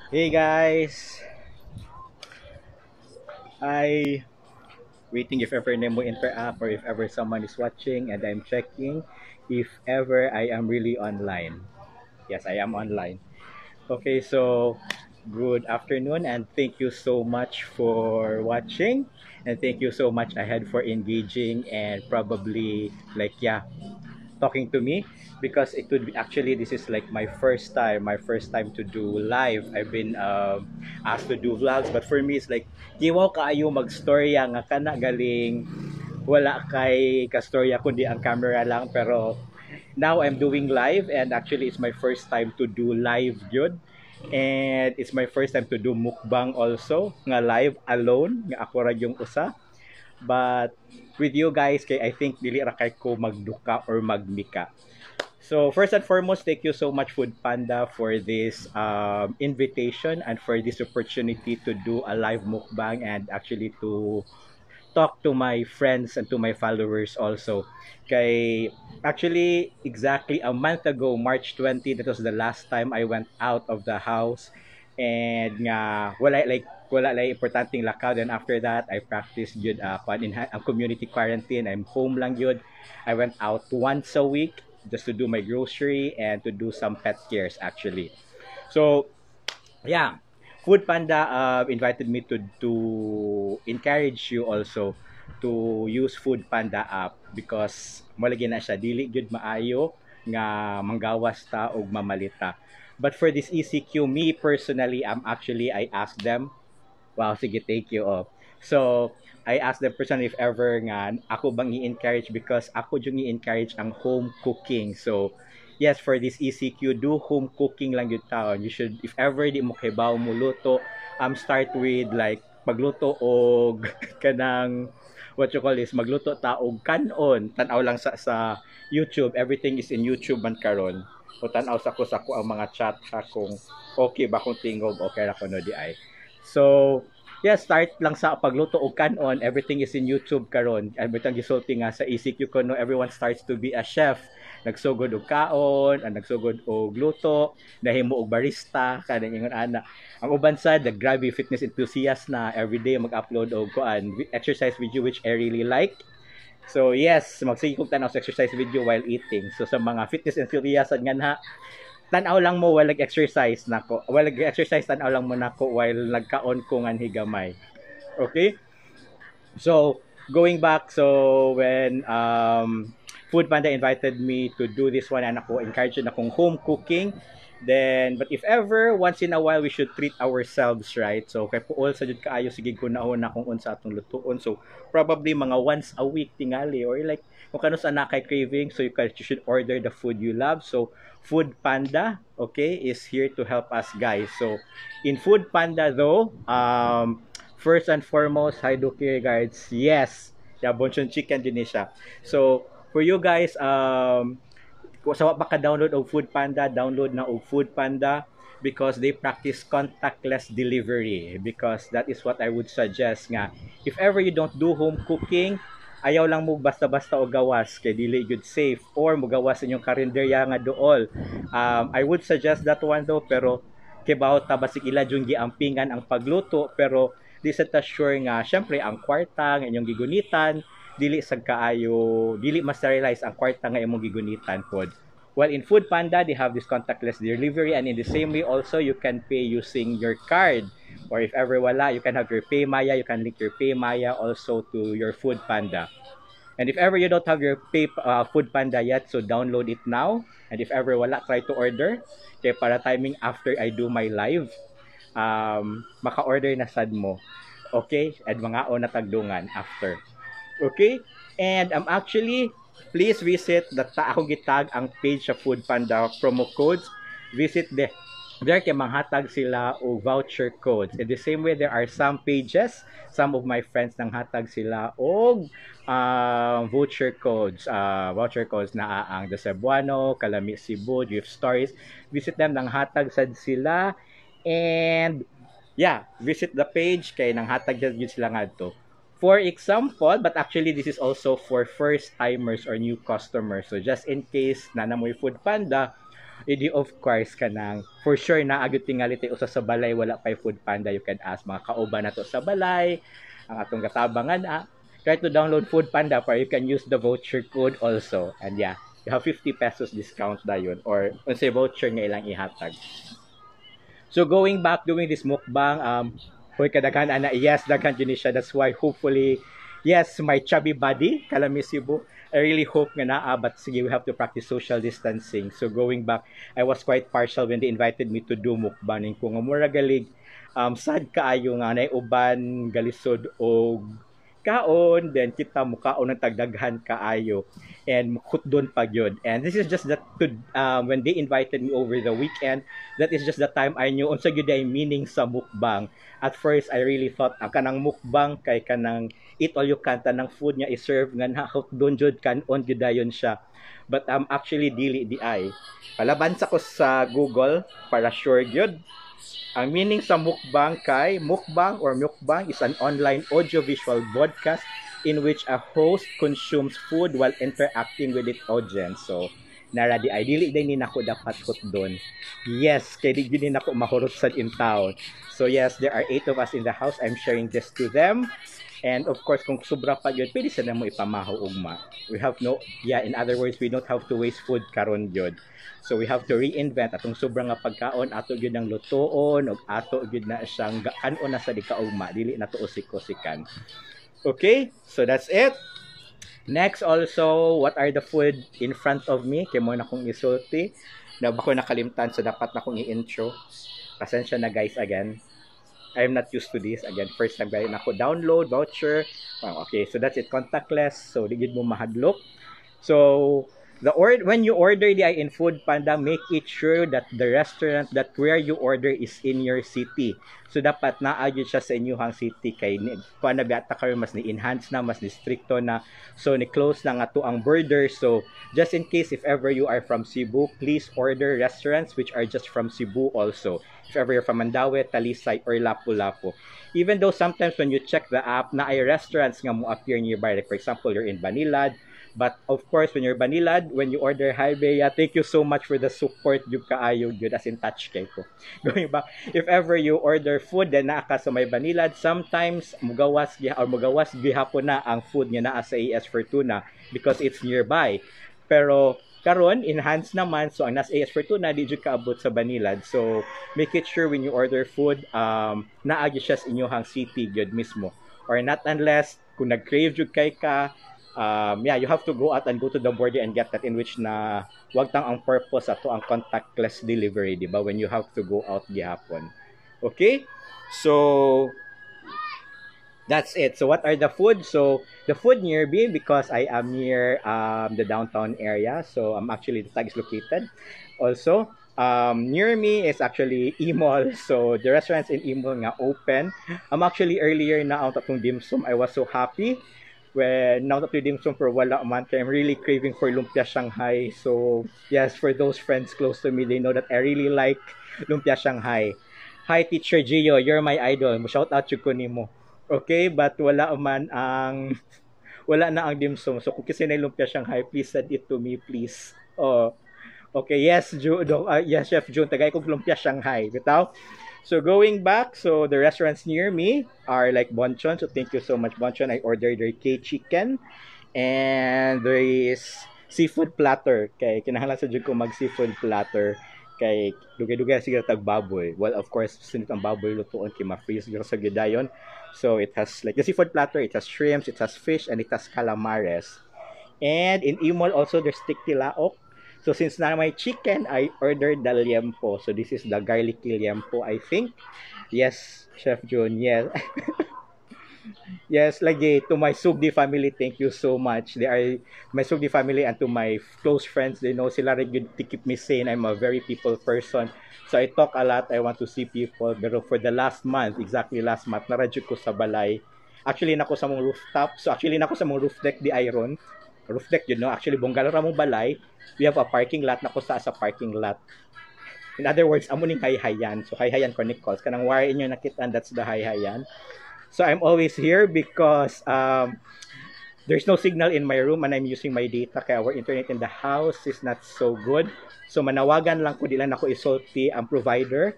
Hey guys! I waiting if ever namo interact or if ever someone is watching, and I'm checking if ever I am really online. Yes, I am online. Okay, so good afternoon and thank you so much for watching, and thank you so much ahead for engaging and probably, like, yeah, talking to me, because it would be actually, this is like my first time to do live. I've been asked to do vlogs, but for me it's like giwaw kaayo magstorya nga kana galing wala kay kastorya kundi ang camera lang. Pero now I'm doing live, and actually it's my first time to do live gyud, and it's my first time to do mukbang also nga live alone, nga ako ra yung usa. But with you guys, kay I think dili ra kay ko magduka or magmika. So first and foremost, thank you so much, Food Panda, for this invitation and for this opportunity to do a live mukbang and actually to talk to my friends and to my followers also. Kay actually exactly a month ago, March 20, that was the last time I went out of the house and nga wala like wala like importanteng lakaw. Then after that, I practiced gyud kwan in ang community quarantine. I'm home lang gyud. I went out once a week just to do my grocery and to do some pet cares, actually. So yeah, Food Panda invited me to encourage you also to use Food Panda app because malagi na siya, dili gyud maayo nga manggawas ta og mamalita. But for this ECQ, me personally, I'm actually, I asked them. Wow, sige, thank you. Oh. So, I asked them personally if ever nga ako bang i-encourage, because ako yung i-encourage ang home cooking. So, yes, for this ECQ, do home cooking lang gyud taon. You should, if ever di mo kahibaw mo luto, start with like pagluto og kanang, what you call this, magluto ta og kanon. Tan-aw lang sa YouTube. Everything is in YouTube man karon. O tan-aw sa ko ang mga chat ha, kung okay ba kung tingog, okay ra kuno di ay. So, yeah, start lang sa pagluto og kanon. Everything is in YouTube karon. Everything gisulti nga sa ECQ kuno, everyone starts to be a chef. Nagsugod og kaon, ang nagsugod og luto, nahimo og barista, kanang ingon ana. Ang uban sad, the grabe fitness enthusiast na, everyday mag-upload og kuan, exercise video, which I really like. So yes, magsige kog tan-aw sa exercise video while eating. So sa mga fitness enthusiast nga na, tan-aw lang mo while nag-exercise nako. While nag-exercise, tan-aw lang mo nako while nagkaon ko ngan higamay. Okay? So, going back, so when Food Panda invited me to do this one, and ako encouraged na akong home cooking. Then, but if ever, once in a while, we should treat ourselves, right? So, kay puol sa jud kaayo, sige ko na kung unsa atong lutuon. So, probably mga once a week tingali or like kung kanus ana kay craving, so you should order the food you love. So, Food Panda, okay, is here to help us guys. So, in Food Panda though, first and foremost, hi Duki regards. Yes, yeah, Bonchon Chicken din siya. So, for you guys, kung sa wa pa ka-download og Food Panda, download na og Food Panda because they practice contactless delivery, because that is what I would suggest nga if ever you don't do home cooking, ayaw lang mo basta-basta og gawas kay dili gyud safe or mogawas inyong karinderya nga duol. I would suggest that one though, pero kibaw ta basig ila jung giampingan ang pagluto, pero di sa ta sure nga syempre ang kwarta nga inyong gigunitan dili sad kaayo, dili ma-sterilize ang kwarta nga imong gigunitan pod. Well, in Food Panda, they have this contactless delivery, and in the same way also, you can pay using your card. Or if ever wala, you can have your PayMaya, you can link your PayMaya also to your Food Panda. And if ever you don't have your Pay Food Panda yet, so download it now. And if ever wala, try to order. Kaya para timing after I do my live, maka-order na sad mo. Okay? And mga na tagdungan after. Okay? And actually, please visit the ta ako gitag ang page sa Food Panda promo codes. Visit the there kay manghatag sila og voucher codes. In the same way, there are some pages, some of my friends nang hatag sila og voucher codes. Voucher codes na ang The Cebuano, Kalami Cebu, Drift Stories. Visit them, nang hatag sad sila. And yeah, visit the page kay nang hatag jud sila ngadto. For example, but actually this is also for first timers or new customers. So just in case na namoy Food Panda, Idi of course kanang for sure na agad tingali tay usa sa balay wala pay Food Panda. You can ask mga kauban nato sa balay, ang atong katabangan ah. Try to download Food Panda para you can use the voucher code also. And yeah, you have 50 pesos discount dayon or unsay voucher nga ilang ihatag. So going back, doing this mukbang, hoy, kadaghan ana, yes, daghan jud ni siya. That's why hopefully, yes, my chubby body, Kalami Cebu, I really hope nga naa, but sige, we have to practice social distancing. So going back, I was quite partial when they invited me to do mukbang ko nga mura galig sad kaayo nga nay uban galisod og kaon, then kita mukaon ng tagdaghan kaayo and mukutdon pa gyud. And this is just that to, when they invited me over the weekend, that is just the time I knew unsa gyud ay meaning sa mukbang. At first, I really thought ang kanang mukbang kay kanang eat all you can, tanang food nga i-serve nga nahutdon jud, kanon gyud dayon siya, but actually dili diay. Palaban sa ko sa Google para sure gyud. Ang meaning sa mukbang kay mukbang or mukbang is an online audiovisual broadcast in which a host consumes food while interacting with its audience. So, nara diay, dili diay ni nako dapat hutdon. Yes, kay di gyud ni nako mahurot sad in town. So yes, there are eight of us in the house. I'm sharing this to them. And of course, kung sobra pa yun, pwede sa mo ipamaho ugma. We have no, yeah, in other words, we don't have to waste food karon gyud. So we have to reinvent atong sobra nga pagkaon, ato gyud ang lutoon og ato gyud na siyang kanon na sa di kaugma, dili na to usik-usikan. Okay? So that's it. Next also, what are the food in front of me? Kay mo na kong isulti. Na bako nakalimtan, so dapat na kong i-intro. Pasensya na guys again. I'm not used to this. Again, first time gani nako download, voucher. Okay, so that's it. Contactless. So, di gid mo mahadlok. So, the or when you order the in Food Panda, make it sure that the restaurant that where you order is in your city. So dapat naa gyud siya sa inyong city kay ni kuan na biyata karon, mas ni enhance na, mas ni stricto na. So ni close na nga to ang border. So just in case if ever you are from Cebu, please order restaurants which are just from Cebu also. If ever you're from Mandaue, Talisay, or Lapu-Lapu. Even though sometimes when you check the app, na ay restaurants nga mo appear nearby. Like for example, you're in Banilad, but of course, when you're Banilad, when you order, hi Bea, thank you so much for the support yung kaayo gyud, as in touch kay ko. Going back, if ever you order food then naa ka sa may Banilad, sometimes mugawas or mugawas gihapon na ang food nga naa sa AS Fortuna because it's nearby. Pero karon enhanced naman, so ang nasa AS Fortuna di jud kaabot sa Banilad. So make it sure when you order food naa gyud siya sa inyong city gyud mismo. Or not unless kung nag-crave jud kay ka, yeah, you have to go out and go to the border and get that, in which na wag tang ang purpose ato ang contactless delivery, di ba? When you have to go out gihapon. Okay? So, that's it. So what are the food? So the food near me, because I am near the downtown area, so I'm actually the tag is located. Also, near me is actually E-Mall. So the restaurants in E-Mall nga open. I'm actually earlier na out atong dim sum. I was so happy when now that dim sum for wala man kay I'm really craving for lumpia Shanghai. So yes, for those friends close to me, they know that I really like lumpia Shanghai. Hi Teacher Gio, you're my idol. Mo shout out ko nimo. Okay, but wala man ang wala na ang dim sum. So kung kasi na lumpia Shanghai, please send it to me, please. Oh. Okay, yes, Ju, yes, Chef June, tagay kog lumpia Shanghai. Bitaw? So going back, so the restaurants near me are like Bonchon. So thank you so much, Bonchon. I ordered their K chicken and there is seafood platter. Kay kinahanglan sa jud ko mag seafood platter kay dugay-dugay siguro tag baboy. Well, of course, sinit ang baboy lutuon kay ma-freeze gyud sa gidayon. So it has like the seafood platter, it has shrimps, it has fish, and it has calamares. And in E-Mall also there's tilaok. So since na may chicken, I ordered the liempo. So this is the garlicky liempo, I think. Yes, Chef Jun, yes. Yes, lagi to my Sugdi family, thank you so much. They are my Sugdi family and to my close friends, they know sila rin to keep me sane. I'm a very people person. So I talk a lot, I want to see people. Pero for the last month, exactly last month, naradyo ko sa balay. Actually, nako sa mong rooftop. So actually, nako sa mong roof deck di iron. Roof deck. Actually, bungalow ra mong balay. We have a parking lot, nako sa parking lot. In other words, amo ning hayhayan. So hayhayan Chronicles. Kanang wire inyo nakita, that's the hayhayan. So I'm always here because There's no signal in my room and I'm using my data kaya our internet in the house is not so good. So manawagan lang ko, di lang ako isulti ang provider.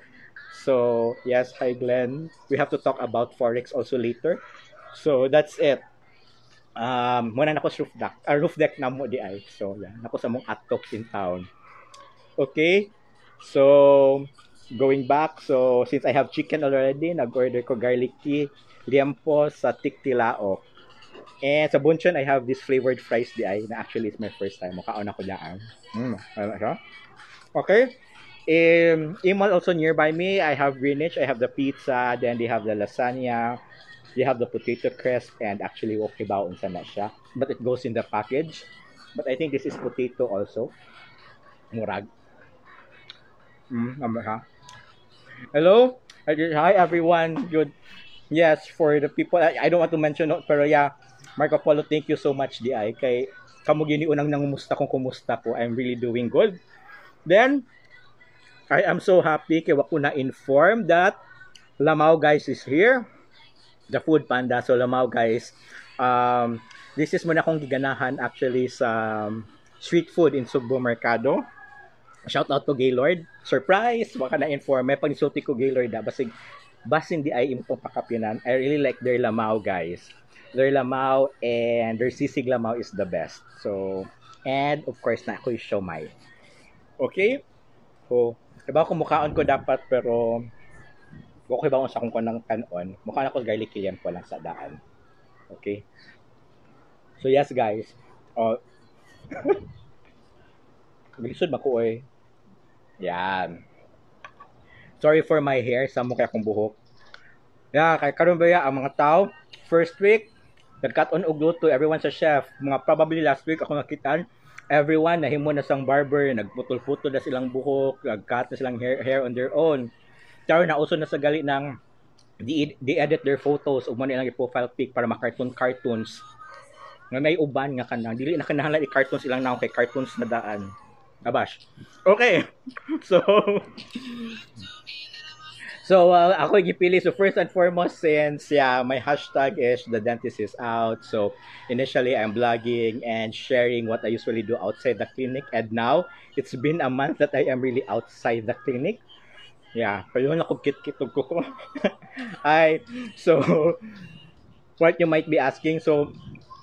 So yes, hi Glenn. We have to talk about forex also later. So that's it. Muna nako sa roof deck. Roof deck na mo diay. So yeah, nako sa mong atok in town. Okay? So going back, so since I have chicken already, nag-order ko garlic tea, liempo sa Tiktilaok. And sa Bonchon, I have this flavored fries diay na actually is my first time. Mukaon ako daan. Okay. Imal also nearby me, I have Greenwich, I have the pizza, then they have the lasagna, they have the potato crisp, and actually okay ba unsa na siya. But it goes in the package. But I think this is potato also. Murag. Ha? Hello? Hi everyone. Good. Yes, for the people, I don't want to mention, pero yeah, Marco Polo, thank you so much diay kay kamo gyud ni unang nangumusta kung kumusta ko. I'm really doing good. Then I am so happy kay wa ko na inform that Lamao Guys is here. The Food Panda. So Lamao Guys, this is muna akong giganahan actually sa street food in Sugbo Mercado. Shout out to Gaylord. Surprise! Baka na-inform. May pagsulti ko Gaylord da. Basig, basin diay imo pong pakapinan. I really like their lamao, guys. Their lamao and their sisig lamao is the best. So, and of course, na ako'y siomay. Okay? So, diba kung mukaon ko dapat pero okay ba kung sa akong kanang kanon? Mukha na ko garlic po lang sa daan. Okay? So yes guys. Oh. Lisod ba ko oy? Yan. Sorry for my hair, sa mo kay akong buhok. Yeah, kay karon ba ya ang mga tao first week nagkat-on og luto, everyone's a chef. Mga probably last week ako nakitaan everyone nahimo na sang barber, nagputol-putol na silang buhok, nag-cut na silang hair on their own. Pero nauso na sa gali ng di edit their photos ug mo nilang i-profile pic para ma-cartoon cartoons. Nga may uban nga kanang dili na kinahanglan i-cartoons ilang naong kay cartoons na daan. Abash. Okay. So ako gipili. So first and foremost, since yeah, my hashtag is the dentist is out. So initially, I'm blogging and sharing what I usually do outside the clinic. And now, it's been a month that I am really outside the clinic. Yeah, kayo na ko kit-kit ko. Ay, so what you might be asking, so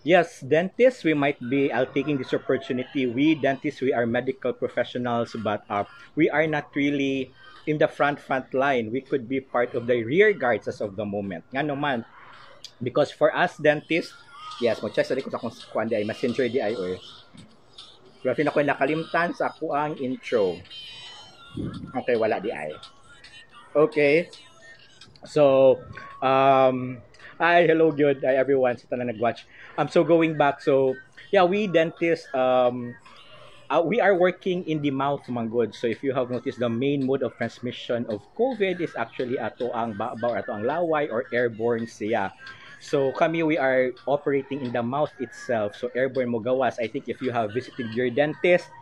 yes, dentists, we might be taking this opportunity. We dentists, we are medical professionals, but we are not really in the front line. We could be part of the rear guards as of the moment. Nga naman, because for us dentists, yes, mo check sa ko sa akong kuan diay, messenger diay oy. Pero na ko nakalimtan sa ako ang intro. Okay, wala diay. Okay. So, hi, hello, good. Hi, everyone. Sa tanan nag-watch. So going back, so, yeah, we dentists, we are working in the mouth man good. So if you have noticed, the main mode of transmission of COVID is actually ato ang babaw, ato ang laway or airborne siya. So kami, we are operating in the mouth itself. So airborne mo gawas. I think if you have visited your dentist,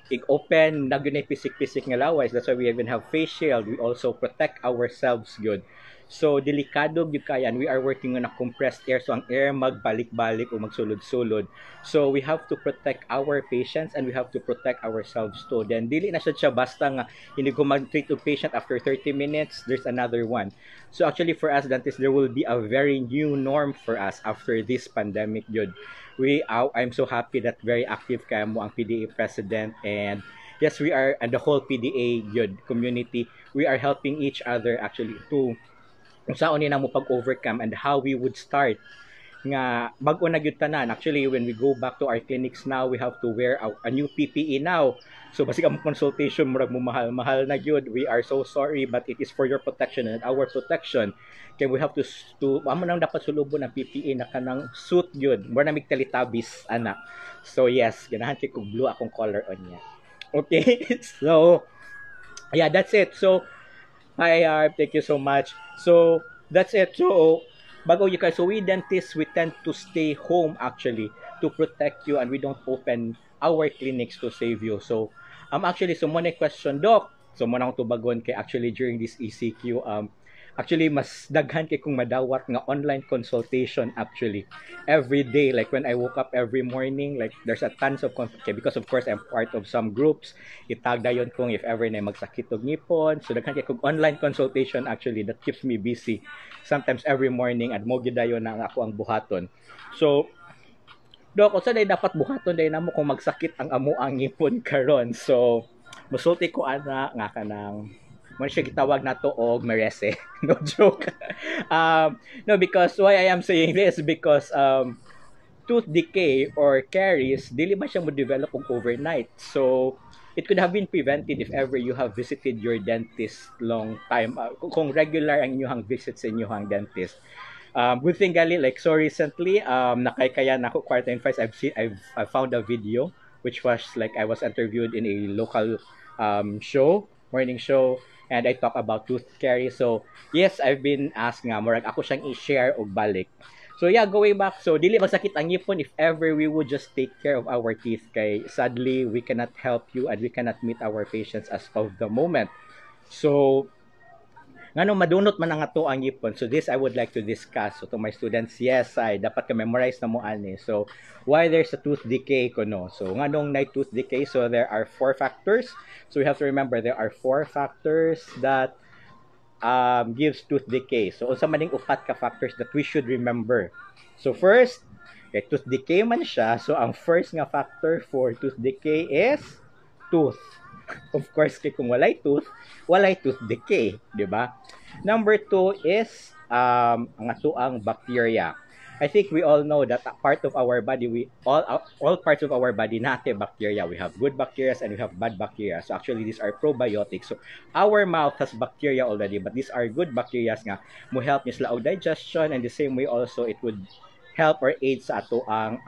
i-open na gyud pisik-pisik nga laway. That's why we even have face shield. We also protect ourselves good. So delikado gyud kayan. We are working on a compressed air, so ang air magbalik-balik o magsulod-sulod. So we have to protect our patients and we have to protect ourselves too. Then dili na siya basta nga hindi ko mag-treat og patient, after 30 minutes there's another one. So actually for us dentists, there will be a very new norm for us after this pandemic gyud. We I'm so happy that very active kaya mo ang PDA president and yes, we are, and the whole PDA gyud community, we are helping each other actually to kung saan ni mo pag-overcome and how we would start nga bag-o na gyud tanan. Actually, when we go back to our clinics now, we have to wear a new PPE now. So basig ang consultation murag mo mahal mahal na gyud. We are so sorry, but it is for your protection and our protection. Kay we have to amo nang dapat sulubon ang PPE na kanang suit gyud. Mura na mig Teletubbies ana. So yes, ganahan kay kog blue akong color on niya. Okay? So yeah, that's it. So hi, Arp. Thank you so much. So, that's it. So, bago you guys, so we dentists, we tend to stay home actually to protect you and we don't open our clinics to save you. So, actually, so mo na question, Doc. So, mo na akong tubagon kay actually during this ECQ, Actually, mas daghan kay kong madawat nga online consultation actually. Every day, like when I woke up every morning, like there's a tons of okay, because of course I'm part of some groups. Itag dayon kung if ever na magsakit og ngipon. So daghan kay kong online consultation actually that keeps me busy. Sometimes every morning and mo gyud dayon na ako ang buhaton. So Dok, unsa day dapat buhaton day namo kung magsakit ang amo ang ngipon karon? So, musulti ko ana nga kanang mo siya gitawag nato og merese. No joke. No, because why I am saying this, because tooth decay or caries, dili ba siya mo develop og overnight. So, it could have been prevented if ever you have visited your dentist long time. Kung regular ang inyong visit sa inyong dentist. Good thing gali, like so recently, nakaykaya nako quarantine files. I've seen, I found a video which was like I was interviewed in a local show, morning show, and I talk about tooth caries. So, yes, I've been asked nga, murag ako siyang i-share og balik. So yeah, going back, so dili masakit ang ngipon if ever we would just take care of our teeth kay sadly we cannot help you and we cannot meet our patients as of the moment. So ngano madunot man ang ato ang ngipon? So this I would like to discuss. So to my students, yes, ay dapat ka memorize na mo ani. So why there's a tooth decay kuno? So nganong na tooth decay? So there are four factors. So we have to remember there are four factors that gives tooth decay. So unsa man ning upat ka factors that we should remember? So first, kay tooth decay man siya, so ang first nga factor for tooth decay is tooth. Of course, kay kung walay tooth, walay tooth decay, di ba? Number two is ang atoang bacteria. I think we all know that a part of our body, we all parts of our body naa tay bacteria. We have good bacteria and we have bad bacteria. So actually, these are probiotics. So our mouth has bacteria already, but these are good bacteria nga mo help ni sila og digestion, and the same way also it would help or aid sa ato ang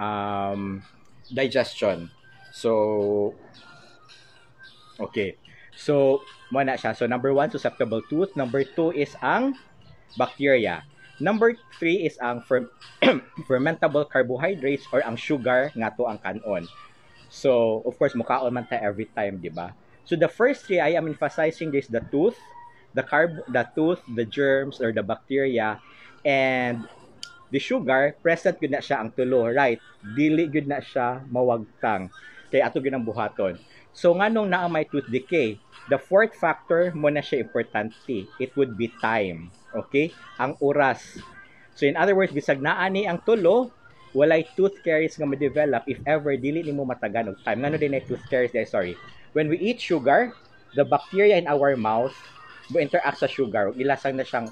digestion. So okay. So, mo na siya. So, number one, susceptible tooth. Number two is ang bacteria. Number three is ang fermentable carbohydrates or ang sugar nga to ang kanon. So, of course, mukaon man ta every time, di ba? So, the first three, I am emphasizing this, the tooth, the tooth, the germs or the bacteria, and the sugar, present gud na siya ang tulo, right? Dili gud na siya mawagtang. Kay ato gyud ang buhaton. So nganong naa may tooth decay? The fourth factor mo na siya importante. It would be time. Okay? Ang oras. So in other words, bisag naa ni ang tulo, walay tooth caries nga ma-develop if ever dili nimo matagan og time. Ngano din ay tooth caries dahil, sorry. When we eat sugar, the bacteria in our mouth mo interact sa sugar. Ilasang na siyang,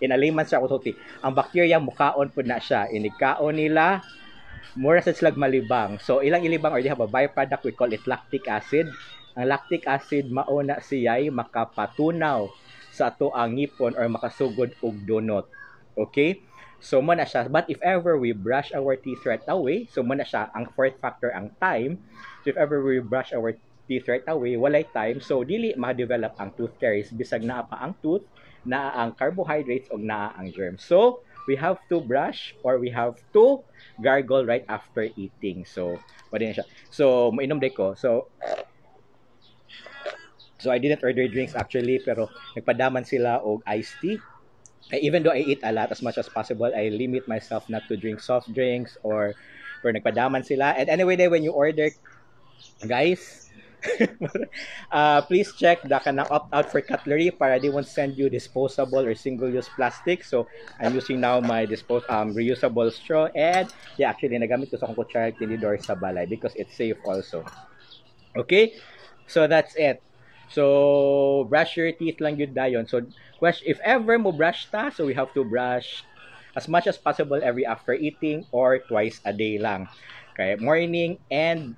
in a layman's sa ako, ang bacteria mukaon pud na siya. Inigkaon nila, mura sa silag malibang. So ilang ilibang or they have a byproduct, we call it lactic acid. Ang lactic acid mao na siya'y makapatunaw sa ato ang ngipon or makasugod og dunot. Okay? So mo na siya. But if ever we brush our teeth right away, so mo na siya ang fourth factor, ang time. So if ever we brush our teeth right away, walay time. So dili ma-develop ang tooth caries bisag naa pa ang tooth, naa ang carbohydrates og naa ang germs. So we have to brush or we have to gargle right after eating. So, pwede na siya. So, mainom day ko. So I didn't order drinks actually, pero nagpadaman sila og iced tea. Even though I eat a lot, as much as possible, I limit myself not to drink soft drinks or pero nagpadaman sila. And anyway, day when you order, guys, please check the kanang opt-out for cutlery para they won't send you disposable or single-use plastic. So, I'm using now my dispose reusable straw and yeah, actually, nagamit ko sa akong kutsara at tinidor sa balay because it's safe also. Okay? So, that's it. So, brush your teeth lang yun dayon. So, question, if ever mo brush ta, so we have to brush as much as possible every after eating or twice a day lang. Okay, morning and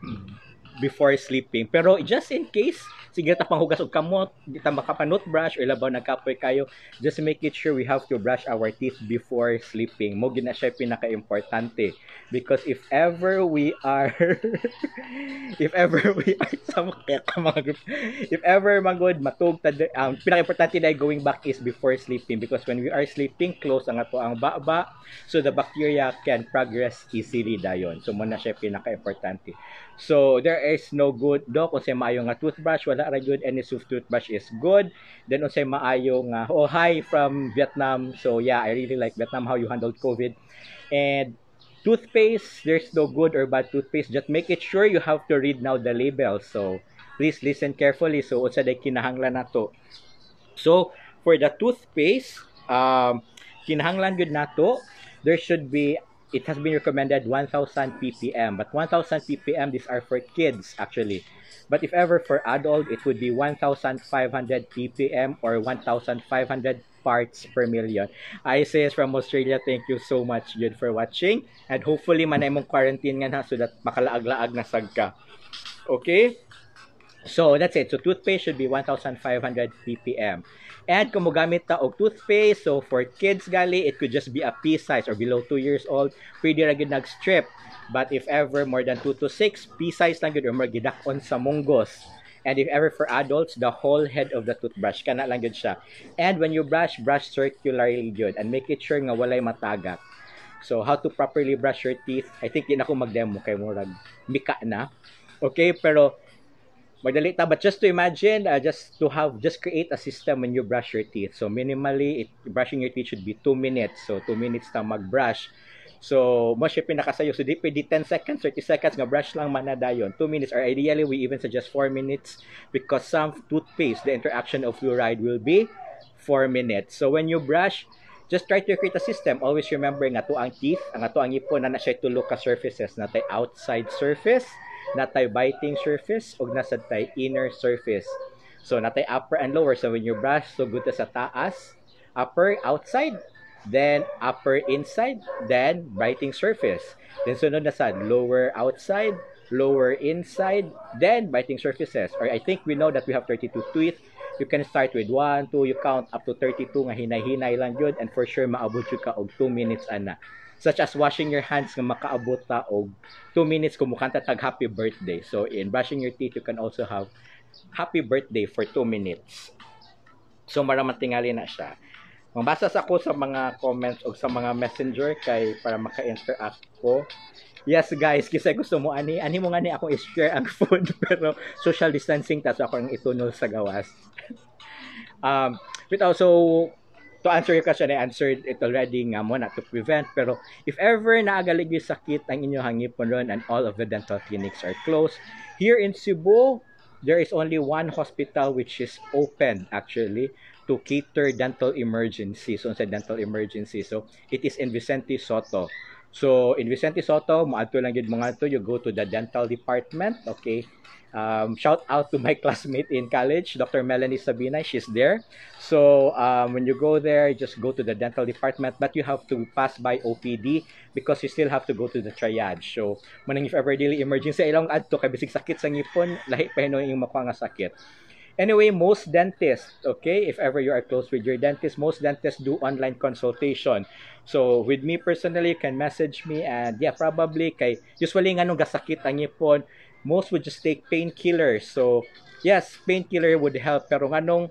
before sleeping. Pero just in case, sige ta panghugas og kamot, di ta makapanut brush or labaw nagkapoy kayo, just make it sure we have to brush our teeth before sleeping. Mo gina siya pinaka-importante because if ever we are sa mga group, if ever magod matug ta, pinaka-importante na going back is before sleeping because when we are sleeping, close ang ato ang baba, so the bacteria can progress easily dayon. So mo na siya pinaka-importante. So there is no good, Doc, unsay maayo nga toothbrush? Wala ra gyud, any soft toothbrush is good. Then unsay maayo nga, oh, hi from Vietnam. So yeah, I really like Vietnam, how you handled COVID. And toothpaste, there's no good or bad toothpaste. Just make it sure you have to read now the label. So please listen carefully. So unsa day kinahanglan nato? So for the toothpaste, kinahanglan gyud nato, there should be, it has been recommended 1000 ppm, but 1000 ppm, these are for kids actually, but if ever for adult, it would be 1500 ppm or 1500 parts per million. Isaiah from Australia, thank you so much good for watching, and hopefully manay mong quarantine nga na so that makalaag-laag na sad ka. Okay, so that's it. So toothpaste should be 1500 ppm. And kung mogamit ta og toothpaste, so for kids gali, it could just be a pea size or below 2 years old, pwede ra gyud nag-strip. But if ever more than 2 to 6, pea size lang gyud or more gidak-on sa munggos. And if ever for adults, the whole head of the toothbrush, kana lang gyud siya. And when you brush, brush circularly gyud and make it sure nga walay matagak. So how to properly brush your teeth, I think di na ako mag-demo kay murag mika na. Okay, pero madali ta, but just to imagine, just to have, just create a system when you brush your teeth. So minimally, brushing your teeth should be 2 minutes. So 2 minutes ta mag-brush. So mo siya pinakasayo. So di pwede 10 seconds, 30 seconds nga brush lang man na dayon. 2 minutes, or ideally we even suggest 4 minutes because some toothpaste, the interaction of fluoride will be 4 minutes. So when you brush, just try to create a system. Always remember nga to ang teeth, ang ato ang ngipon na na siya tulo ka surfaces, na tay outside surface, natay biting surface, ug nasa tay inner surface. So natay upper and lower. So when you brush, so good sa taas, upper outside, then upper inside, then biting surface. Then sunod na sa lower outside, lower inside, then biting surfaces. Or I think we know that we have 32 teeth. You can start with 1, 2, you count up to 32 nga hinay-hinay lang yun, and for sure maabot jud ka og 2 minutes ana. Such as washing your hands nga makaabot ta og 2 minutes kung mukanta tag happy birthday. So in brushing your teeth, you can also have happy birthday for 2 minutes. So mara man tingali na siya. Mabasa sa ako sa mga comments o sa mga messenger kay para maka-interact ko. Yes guys, kasi gusto mo ani ani mo nga ni akong i-share ang food, pero social distancing ta, so ako ang itunol sa gawas. But also to answer your question, I answered it already nga mo na to prevent, pero if ever naagalig yung sakit ang inyong ngipon ron and all of the dental clinics are closed. Here in Cebu, there is only one hospital which is open actually to cater dental emergency. So, sa dental emergency. So, it is in Vicente Sotto. So, in Vicente Sotto, moadto lang gyud mga to, you go to the dental department, okay? Shout out to my classmate in college, Dr. Melanie Sabina, she's there. So, when you go there, just go to the dental department, but you have to pass by OPD because you still have to go to the triage. So, manang if ever dili emergency, ilang adto kay bisig sakit sa ngipon, lahi pa hinuon yung makuha nga sakit. Anyway, most dentists, okay, if ever you are close with your dentist, most dentists do online consultation. So, with me personally, you can message me and yeah, probably kay usually nga nung gasakit ang ngipon, most would just take painkillers. So, yes, painkiller would help, pero nganong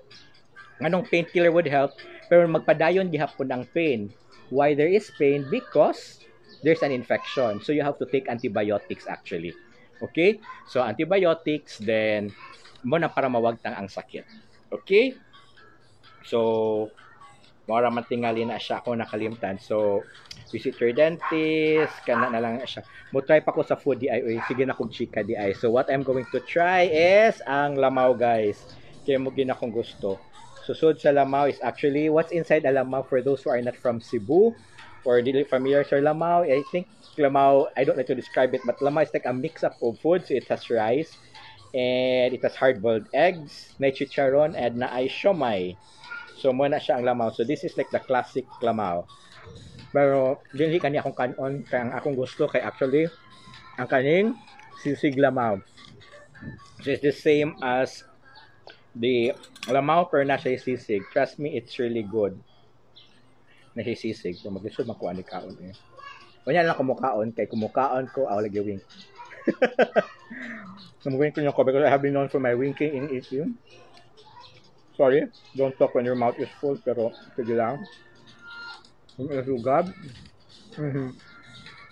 painkiller would help, pero magpadayon gihapon ang pain. Why there is pain? Because there's an infection. So, you have to take antibiotics actually. Okay? So, antibiotics, then mo na para mawagtang ang sakit. Okay? So, mora man tingali na siya ako nakalimtan. So, visit your dentist, kana na lang siya. Mo try pa ko sa food di oy. Sige na kog chika di. So, what I'm going to try is ang lamaw, guys. Kaya mo gina akong gusto. Susod sa lamaw is actually what's inside a lamaw for those who are not from Cebu or dili familiar sa lamaw. I think lamaw, I don't like to describe it, but lamaw is like a mix up of food. So it has rice and it has hard-boiled eggs, na chicharon, and naay siomai. So mo na siya ang lamaw. So this is like the classic lamaw. Pero dili kani akong kanon kay ang akong gusto kay actually ang kaning sisig lamaw. So it's the same as the lamaw pero na siya sisig. Trust me, it's really good. Na siya sisig. So maglisod makuha ni kaon eh. Wala lang kumukaon kay kumukaon ko aw lagi wink. Wink ko because I have been known for my winking in eating. Sorry, don't talk when your mouth is full, pero sige lang. Sugab.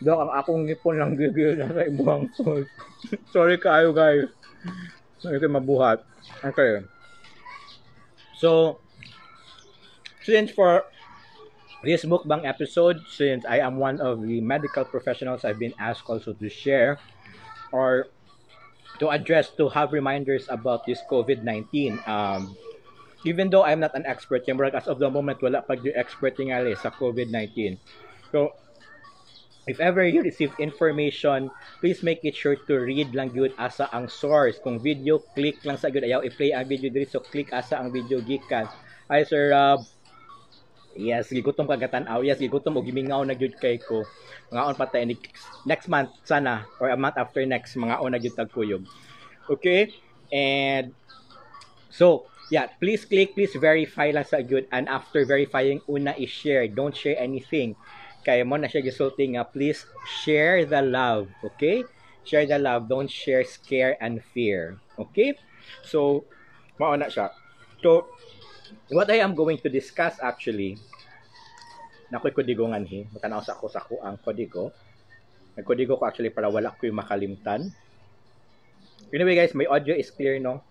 Dok, ang akong ngipon lang gigil na sa imuhang food. Sorry kaayo, guys. Sorry kay mabuhat. Okay. So, since for this mukbang episode, since I am one of the medical professionals, I've been asked also to share or to address, to have reminders about this COVID-19. Even though I'm not an expert, yung as of the moment, wala pa yung expert tingali sa COVID-19. So, if ever you receive information, please make it sure to read lang gyud asa ang source. Kung video, click lang sa gyud. Ayaw i-play ang video diri, so click asa ang video gikan. Hi, Sir Rob. Yes, gigutom ka gatan-aw. Yes, gigutom og gimingaw na gyud kay ko. Mangaon pa tayo next month sana or a month after next, mangaon na gyud tag kuyog. Okay? And so, yeah, please click, please verify lang sa gyud, and after verifying una i-share. Don't share anything. Kaya mao na siya gisulti nga please share the love, okay? Share the love, don't share scare and fear. Okay? So, mao na siya. So, what I am going to discuss actually, naa ko'y kodigo nganhi, matanaw sa ako sa ang kodigo. Nagkodigo ko actually para wala ko yung makalimtan. Anyway guys, my audio is clear, no?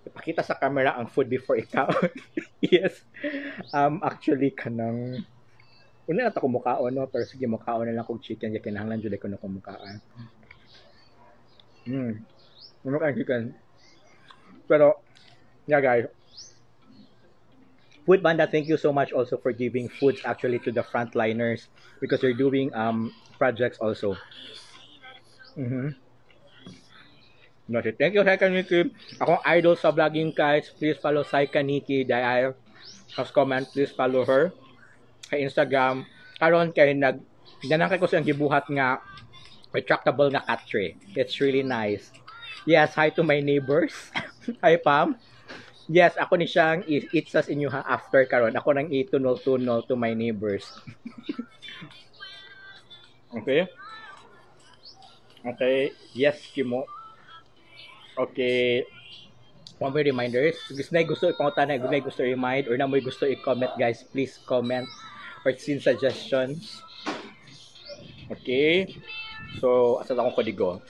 Ipakita sa camera ang food before ikaw. Yes. Actually, kanang una na ta ko mukaon, no? Pero sige, mukaon na lang kog chicken kay kinahanglan jud ko na kong mukaon. Ano kang chicken? Pero yeah guys, Food Panda, thank you so much also for giving foods actually to the frontliners because they're doing projects also. Thank you, Saika Nikki. Akong idol sa vlogging, guys. Please follow Saika Nikki. Dahil has comment, please follow her kay Instagram. Karon kay nag ganang ko siyang gibuhat nga retractable nga cat tree. It's really nice. Yes, hi to my neighbors. Hi, Pam. Yes, ako ni siyang eat sa inyo ha after karon. Ako nang itunol-tunol to my neighbors. Okay? Okay. Yes, Kimo. Okay. One more reminders. Gusto na gusto ipangutana, gusto na gusto remind, or na mo gusto i-comment, guys, please comment or send suggestions. Okay. So, asa akong kodigo?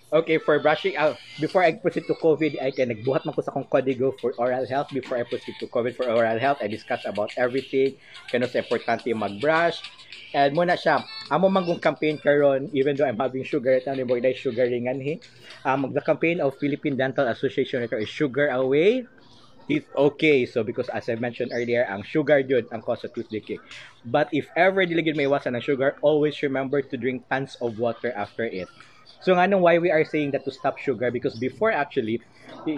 Okay, for brushing, before I proceed to COVID, I can nagbuhat man ko sa akong kodigo for oral health. Before I proceed to COVID for oral health, I discuss about everything. Kano sa importante mag-brush. And mao na siya, amo man gong campaign karon, even though I'm having sugar, ito ni boy sugar ringan he. The campaign of Philippine Dental Association is "Sugar Away, Teeth Okay." So because as I mentioned earlier, ang sugar jud ang cause of tooth decay. But if ever dili gyud maiwasan ang sugar, always remember to drink tons of water after it. So nganong why we are saying that to stop sugar, because before actually,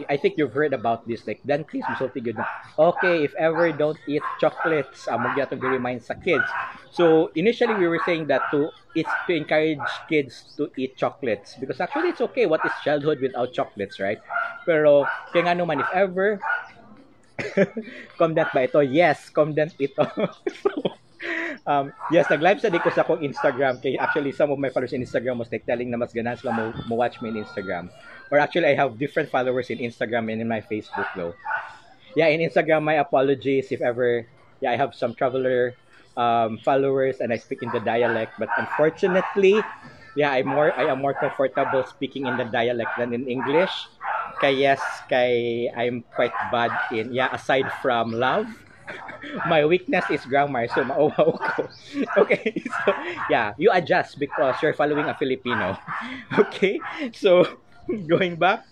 I think you've heard about this, like dentist musulti gyud na, "Okay, if ever don't eat chocolates," amo gyud remind sa kids. So initially we were saying that to it's to encourage kids to eat chocolates because actually it's okay. What is childhood without chocolates, right? Pero kaya nga naman if ever comment ba ito? Yes, comment ito. So, yes, nag-live sa di ko sa akong Instagram. Kay actually, some of my followers in Instagram was like telling na mas ganahan sila mo watch me in Instagram. Or actually, I have different followers in Instagram and in my Facebook though. Yeah, in Instagram, my apologies if ever, yeah, I have some traveler followers and I speak in the dialect. But unfortunately, yeah, I am more comfortable speaking in the dialect than in English. Kay yes, kay I'm quite bad in, yeah, aside from love, my weakness is grammar, so mauwaw ko. Okay, so yeah, you adjust because you're following a Filipino. Okay, so going back,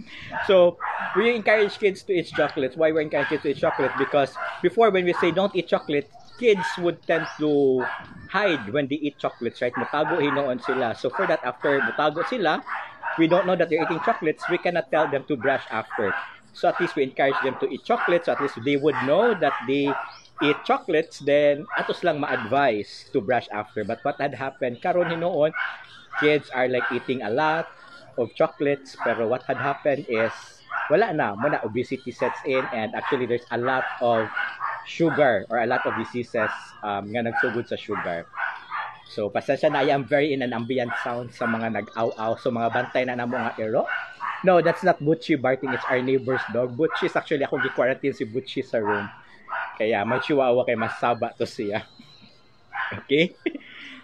so we encourage kids to eat chocolates. Why we encourage kids to eat chocolate? Because before, when we say don't eat chocolate, kids would tend to hide when they eat chocolates, right? Mutago hinuon sila. So for that, after mutago sila, we don't know that they're eating chocolates, we cannot tell them to brush after. So at least we encourage them to eat chocolates, so at least they would know that they eat chocolates, then atos lang ma-advise to brush after. But what had happened, karon hinuon, kids are like eating a lot of chocolates, pero what had happened is, wala na, mao na obesity sets in, and actually there's a lot of sugar or a lot of diseases nga nagsugod sa sugar. So, pasensya na, I am very in an ambient sound sa mga nag-aw-aw, so mga bantay na namo nga iro. No, that's not Butchie barking, it's our neighbor's dog. Butchie is actually, ako gi-quarantine si Butchie sa room. Kaya may chihuahua kay masaba to siya. Okay?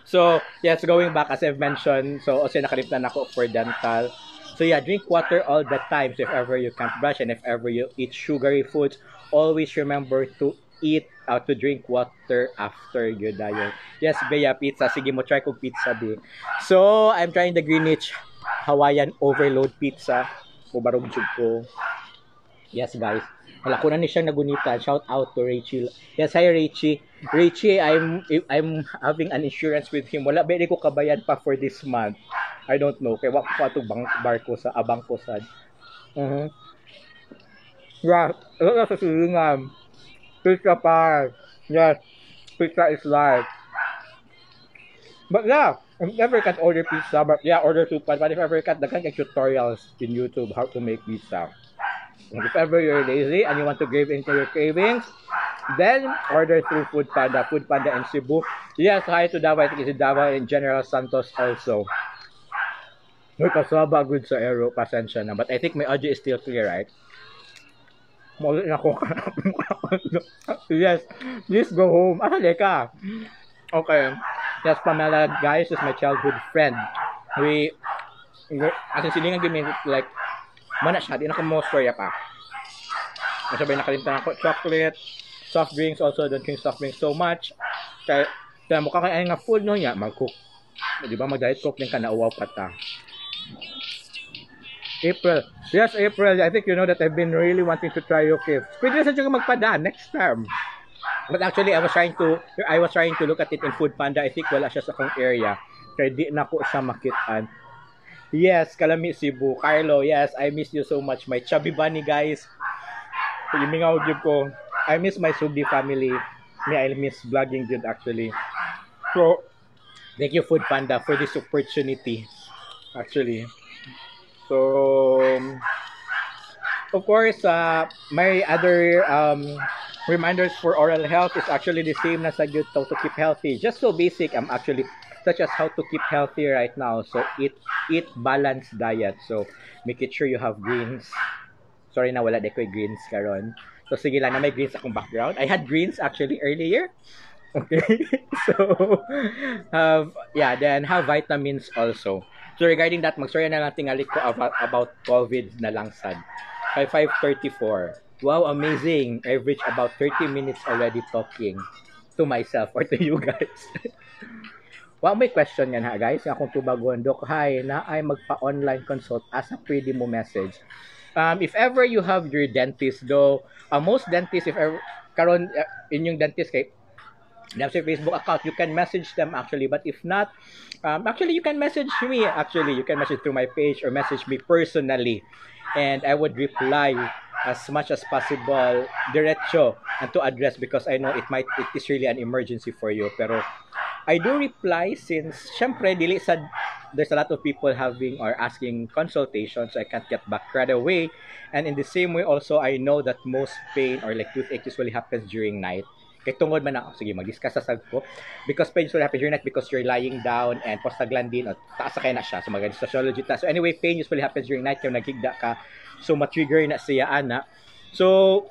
So, yes, going back, as I've mentioned, so also nakalimtan ako for dental. So yeah, drink water all the time. So if ever you can't brush and if ever you eat sugary foods, always remember to eat to drink water after your diet. Yes, Bea, pizza. Sige mo, try kong pizza, Be. So, I'm trying the Greenwich Hawaiian Overload Pizza. Mubarog jud ko. Yes, guys. Wala ko na ni siyang nagunitan. Shout out to Rachel. Yes, hi Rachie. Rachie, I'm having an insurance with him. Wala ba ko kabayad pa for this month. I don't know. Kay wa ko pa bank barko sa abangko sad. Yeah, wala sa silingan. Pizza pie. Yes, pizza is life. But yeah, I never can order pizza, but yeah, order soup. But if ever can, daghan kay tutorials in YouTube how to make pizza. And if ever you're lazy and you want to give into your cravings, then order through Food Panda. Food Panda in Cebu. Yes, hi to Davao. I think it's in Davao and General Santos also. Uy, kasaba good sa aero. Pasensya na. But I think my audio is still clear, right? Maulit na ako. Yes. Please go home. Asa ka? Okay. Yes, Pamela, guys, is my childhood friend. We as in silingan gimi like mana siya, di na ko mo storya pa. Masabay nakalimtan ako chocolate, soft drinks also, don't drink soft drinks so much. Kaya, kaya mukha kay nga food no niya, mag-cook. Di ba mag-diet coke din ka na uwaw pa ta. April. Yes, April. I think you know that I've been really wanting to try your gift. Pwede na sa magpada next time. But actually, I was trying to look at it in Food Panda. I think wala siya sa akong area. Kaya di na ko siya makitaan. Yes, Kalami Cebu. Carlo, yes, I miss you so much. My chubby bunny, guys. Mingaw jud ko. I miss my Sugdi family. Me, I miss vlogging jud actually. So, thank you Food Panda for this opportunity. Actually. So, of course, my other reminders for oral health is actually the same na sa gyud to keep healthy. Just so basic, I'm actually such as how to keep healthy right now. So eat balanced diet. So make it sure you have greens. Sorry na wala de ko'y greens karon. So sige lang na may greens akong background. I had greens actually earlier. Okay. So have yeah, then have vitamins also. So regarding that, magstorya na lang tingali ko about COVID na lang sad. By 5:34. Wow, amazing. I've reached about 30 minutes already talking to myself or to you guys. Wow, may question yan ha guys. Akong tubagon, Dok, hi, na ay magpa-online consult asa pwede mo message. If ever you have your dentist though, most dentists, if ever, karon inyong dentist kay they have their Facebook account, you can message them actually. But if not, actually you can message me actually. You can message through my page or message me personally. And I would reply as much as possible diretso and to address because I know it is really an emergency for you. Pero I do reply since syempre dili sa there's a lot of people having or asking consultations, so I can't get back right away. And in the same way also, I know that most pain or like toothache usually happens during night. Kay tungod man na, sige, mag-discuss sa sad ko. Because pain usually happens during night because you're lying down and prostaglandin o taas sa kay na siya. So mag sociology ta. So anyway, pain usually happens during night kay naghigda ka. So ma-trigger na siya ana. So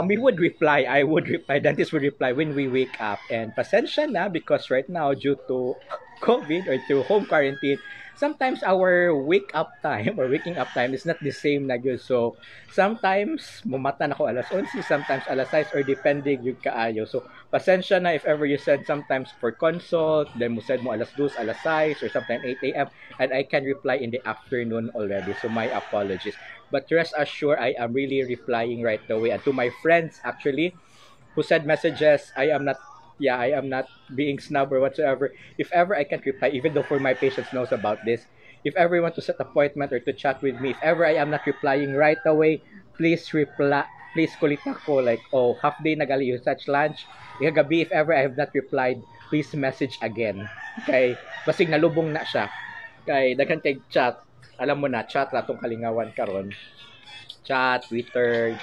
we would reply, I would reply, dentist would reply when we wake up. And pasensya na because right now, due to COVID or to home quarantine, sometimes our wake up time or waking up time is not the same na gyud. So, sometimes, mumata na ko alas 11, sometimes alas 6, or depending yung kaayo. So, pasensya na if ever you said sometimes for consult, then mo said mo alas 2, alas 6, or sometimes 8 a.m., and I can reply in the afternoon already. So, my apologies. But rest assured, I am really replying right away. And to my friends, actually, who send messages, I am not yeah, I am not being snob or whatsoever. If ever I can't reply, even though for my patients knows about this, if ever you want to set appointment or to chat with me, if ever I am not replying right away, please reply, please kulita ko like, "Oh, half day nagali you such lunch." Gabi, if ever I have not replied, please message again. Okay? Basig nalubong na siya. Kay daghan kay chat. Alam mo na, chat ra tong kalingawan karon. Chat, Twitter.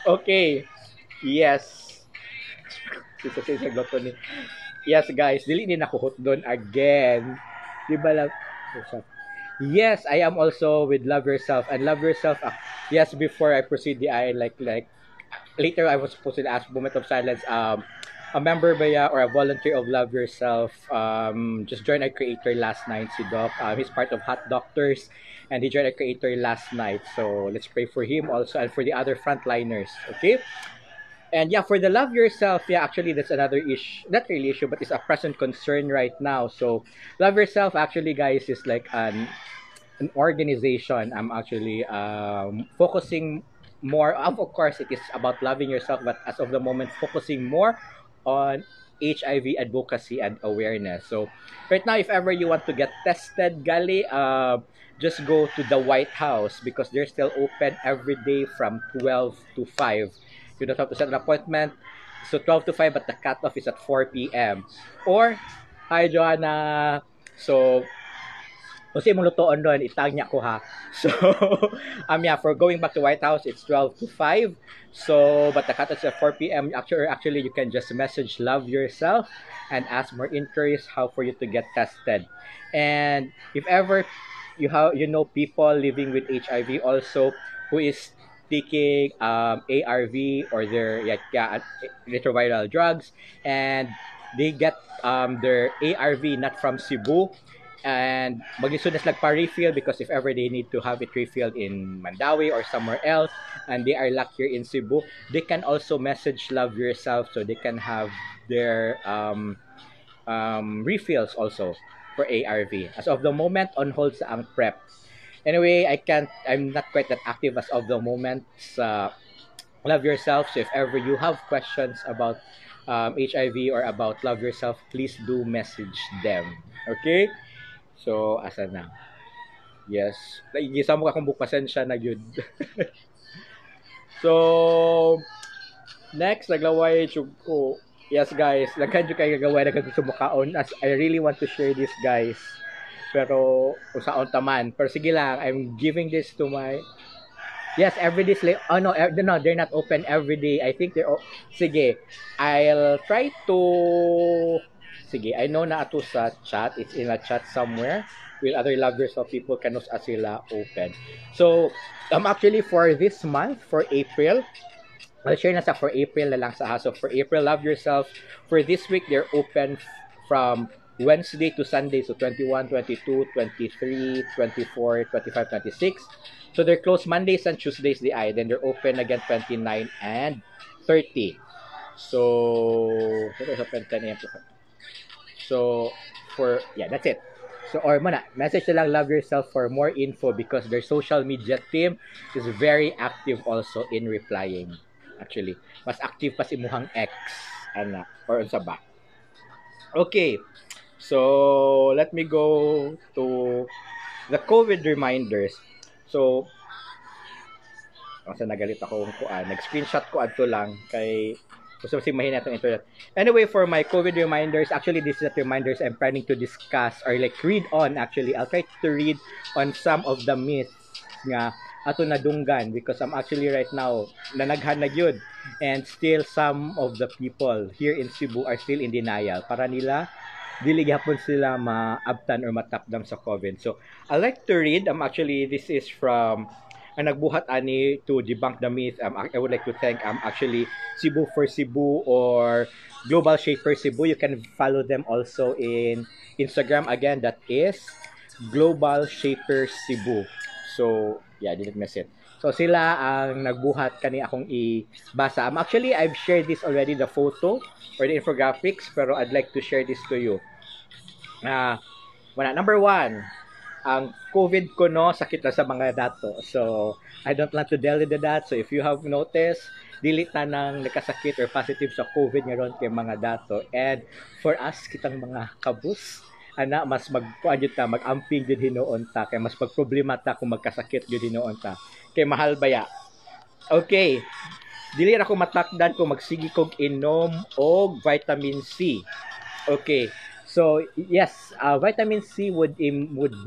Okay. Yes. Sisa sisa gloto ni. Yes, guys, dili ni nakuhot doon again. Di ba lang? Yes, I am also with love yourself and love yourself. Yes, before I proceed the I like Later I was supposed to ask moment of silence. A member ba ya or a volunteer of Love Yourself just joined our creator last night, si Doc. He's part of Hot Doctors and he joined our creator last night. So let's pray for him also and for the other frontliners. Okay? And yeah, for the Love Yourself, yeah, actually that's another issue, not really issue, but it's a present concern right now. So Love Yourself actually, guys, is like an organization. I'm actually focusing more, of course, it is about loving yourself, but as of the moment, focusing more on HIV advocacy and awareness. So right now, if ever you want to get tested, gali, just go to the White House because they're still open every day from 12 to 5. You don't have to set an appointment. So 12 to 5, but the cutoff is at 4 p.m. Or, hi Joanna! So, kung imong lutoon doon, itag niya ko ha. So, yeah, for going back to White House, it's 12 to 5. So, but the cutoff is at 4 p.m. Actually, you can just message Love Yourself and ask more inquiries how for you to get tested. And if ever you have people living with HIV also who is taking ARV or their, yeah, retroviral drugs and they get their ARV not from Cebu and maglisod na sila pa-refill because if ever they need to have it refilled in Mandaue or somewhere else and they are locked here in Cebu, they can also message Love Yourself so they can have their refills also for ARV. As of the moment, on hold sa ang PrEP. Anyway, I'm not quite that active as of the moment sa Love Yourself. So if ever you have questions about HIV or about Love Yourself, please do message them. Okay? So, asa na? Yes. Naigisa mo akong pasensya na gyud. So, next, naglaway jud ko. Yes, guys. Daghan jud kay gagawin na gusto mukaon. As I really want to share this, guys. Pero, usaon taman. Pero sige lang, I'm giving this to my. Yes, every day. Oh, no, they're not open every day. I think they're. Sige, I'll try to. Sige, I know na ato sa chat. It's in a chat somewhere. Will other Love Yourself people can sila open. So, actually for this month, for April, I'll share na sa for April na lang sa ha. So for April, Love Yourself, for this week, they're open from Wednesday to Sunday. So 21, 22, 23, 24, 25, 26. So they're closed Mondays and Tuesdays, the I. Then they're open again 29 and 30. So they're open 10 a.m. to 5. So for, yeah, that's it. So or mana, message na lang Love Yourself for more info because their social media team is very active also in replying. Actually, mas active pa si imuhang ex ana or unsa ba. Okay. So let me go to the COVID reminders. So kasi nagalit ako kung kuan, nag-screenshot ko adto lang kay gusto ko mahina itong internet. Anyway, for my COVID reminders, actually this is not reminders I'm planning to discuss or like read on actually. I'll try to read on some of the myths nga ato nadunggan because I'm actually right now nanaghan na gyud and still some of the people here in Cebu are still in denial. Para nila dili gihapon sila maabtan or matapdam sa COVID. So, I like to read. Actually, this is from ang nagbuhat ani to debunk the myth. I would like to thank actually Cebu for Cebu or Global Shaper Cebu. You can follow them also in Instagram. Again, that is Global Shaper Cebu. So, yeah, I didn't miss it. So sila ang nagbuhat kani akong ibasa. Actually, I've shared this already, the photo or the infographics, pero I'd like to share this to you. Wala. Number one, ang COVID ko no, sakit na sa mga dato. So, I don't want to delve into that. So, if you have noticed, dili tanang nakasakit or positive sa COVID ngayon kay mga dato. And for us, kitang mga kabus, ana mas magkuan jud ta, mag-amping jud hinuon ta kay mas pagproblema ta kung magkasakit jud hinuon ta kay mahal baya. Okay, dili ra ko matakdan kung magsige kog inom og vitamin C. Okay, so yes, vitamin C would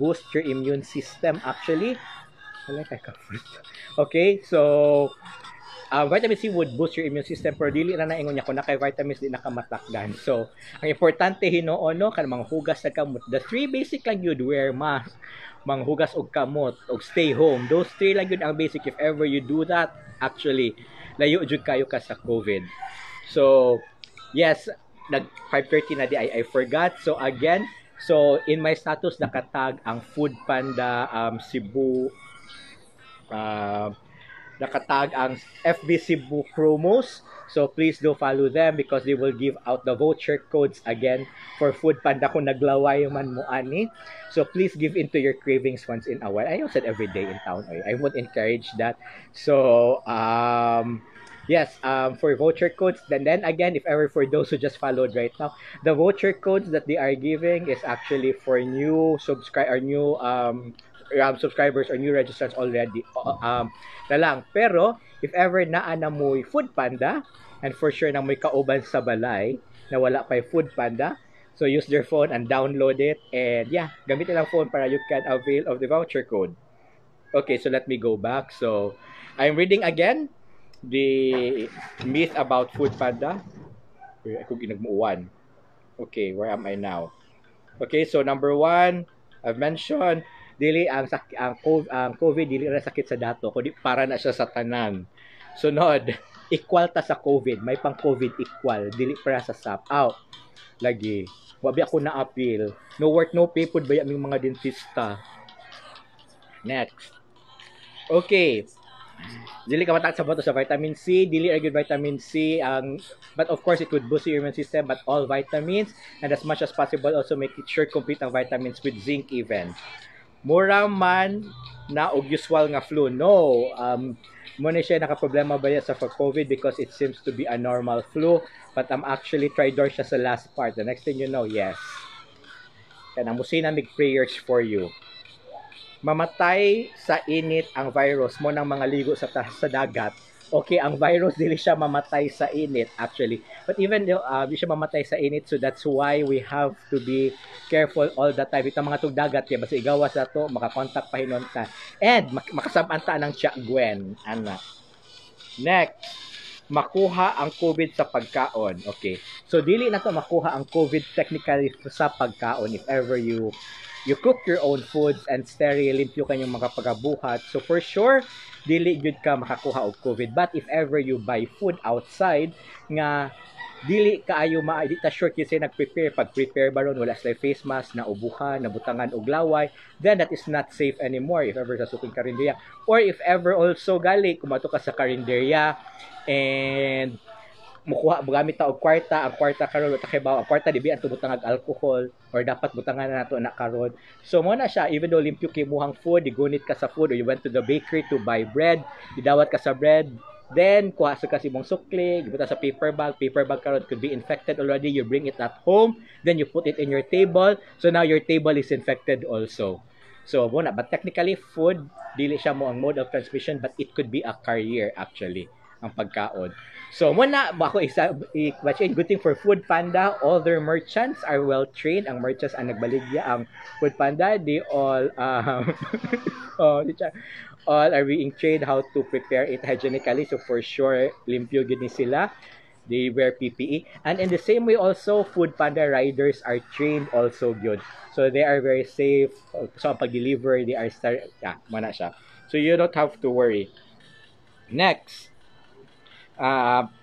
boost your immune system actually. Wala kay ka. Okay, so Vitamin C would boost your immune system, pero dili na naingon niya kung nakay vitamins di nakamatakdan. So, ang importante hinuon, no, kanang manghugas sa kamot. The three basic lang yun: wear mask, manghugas og kamot, og stay home. Those three lang yun ang basic. If ever you do that, actually, layo jud kayo ka sa COVID. So, yes, nag 5:30 na di I forgot. So again, so in my status nakatag ang Food Panda Cebu, nakatag ang FB Cebu promos. So please do follow them because they will give out the voucher codes again for Food Panda kung naglaway man mo ani. So please give into your cravings once in a while. I said every day in town. I would encourage that. So yes, for voucher codes, then again, if ever for those who just followed right now, the voucher codes that they are giving is actually for new subscribe or new subscribers or new registrants already na lang. Pero, if ever naa na mo'y Food Panda, and for sure na mo'y kauban sa balay na wala pa'y Food Panda, so use their phone and download it, and yeah, gamitin lang phone para you can avail of the voucher code. Okay, so let me go back. So, I'm reading again the myth about Food Panda. Uy, ako ginagmuuan. Okay, where am I now? Okay, so number one, I've mentioned, dili ang COVID dili ra sakit sa dato kundi para na siya sa tanan. Sunod, equal ta sa COVID, may pang COVID equal, dili para sa SAP. Out. Lagi. Wa bi ako na appeal. No work, no pay pud baya ming mga dentista. Next. Okay. Dili ka matak sa bato sa vitamin C, dili ra gyud vitamin C ang, but of course it would boost your immune system, but all vitamins, and as much as possible also make it sure complete ang vitamins with zinc even. Mura man na og usual nga flu. No, mo na siya nakaproblema ba sa for COVID because it seems to be a normal flu, but I'm actually traidor siya sa last part. The next thing you know, yes. Kanang musina mig prayers for you. Mamatay sa init ang virus mo ng mga ligo sa dagat. Okay, ang virus dili siya mamatay sa init actually. But even though di siya mamatay sa init, so that's why we have to be careful all the time. Itong mga tugdagat kay basta igawas na to, makakontak pa hinon ta. And makasab-an ta ng Tiya Gwen, ana. Next, makuha ang COVID sa pagkaon. Okay. So dili na to makuha ang COVID technically sa pagkaon if ever you cook your own foods and sterile, limpyo kanyang mga pagabuhat. So for sure, dili gyud ka makakuha og COVID. But if ever you buy food outside nga dili kaayo ma di ta sure kasi nag-prepare, pag-prepare ba ron wala sila face mask, na ubuhan, nabutangan og laway, then that is not safe anymore if ever sa suking karinderya, or if ever also gali kumato ka sa karinderya and mukuha gamit ta og kwarta. Ang kwarta karon, wa ta kay ang kwarta di ba ang butang og alcohol or dapat butangan na nato na karon. So mo na siya, even though limpyo kay muhang food, digunit ka sa food or you went to the bakery to buy bread, gidawat ka sa bread, then kuha sa kasi mong sukli, gibuta sa paper bag. Paper bag karon could be infected already. You bring it at home, then you put it in your table, so now your table is infected also. So mo na, but technically food dili siya mo ang mode of transmission, but it could be a carrier actually ang pagkaon. So mo na ako isa i good thing for Food Panda, all their merchants are well trained. Ang merchants ang nagbaligya ang Food Panda, they all oh, all are being trained how to prepare it hygienically. So for sure limpyo gid ni sila. They wear PPE. And in the same way also, Food Panda riders are trained also gyud. So they are very safe. So ang pag-deliver, they are start, yeah, mana siya. So you don't have to worry. Next,